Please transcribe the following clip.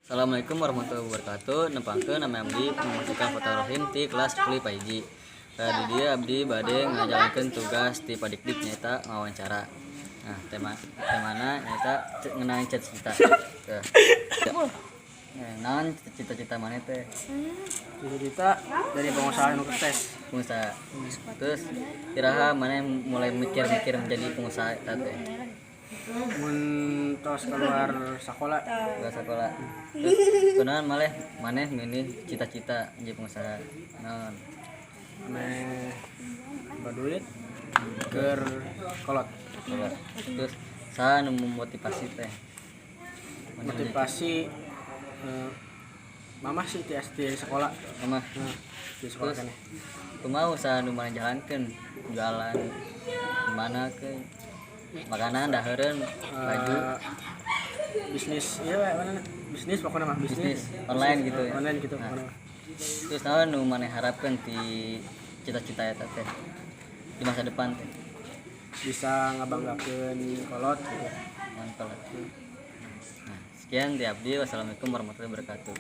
Assalamualaikum warahmatullahi wabarakatuh. Nepangkeun, nama abdi Muhammad Fathur Rohim ti kelas 10 IPA 1. Di dieu abdi bade ngajalankeun tugas ti Pak Dikdik, nyaeta ngawancara. Nah, temana nyaeta ngeunaan cita-cita. Tah. Nah, naon cita-cita maneh teh? Cita-cita jadi pengusaha nu sukses. Pengusaha. Terus iraha maneh mulai mikir-mikir menjadi pengusaha eta teh? Mun tos keluar sekolah. Keluar sekolah. Terus kunaon maleh maneh milih cita-cita menjadi pengusaha? Naon? Ameh baduit keur kolot. Kolot. Terus saha nu memotivasi teh? Maneh? Motivasi mamah sih ti SD sekolah. Mama. Nah, di sekolah. Terus? Keneh. Kumaha usaha nu maneh jalankeun? Jualan mana ke? Makanan, dahareun, baju? Bisnis iya mana bisnis pokoknya mah bisnis. Bisnis online gitu ya? Online gitu. Nah. Pokoknya mah. Terus naon nu maneh harapkeun ti cita-cita eta teh di masa depan teh? Bisa ngabanggakeun kolot gitu. Mantap. Nah, sekian di abdi. Wassalamualaikum warahmatullahi wabarakatuh.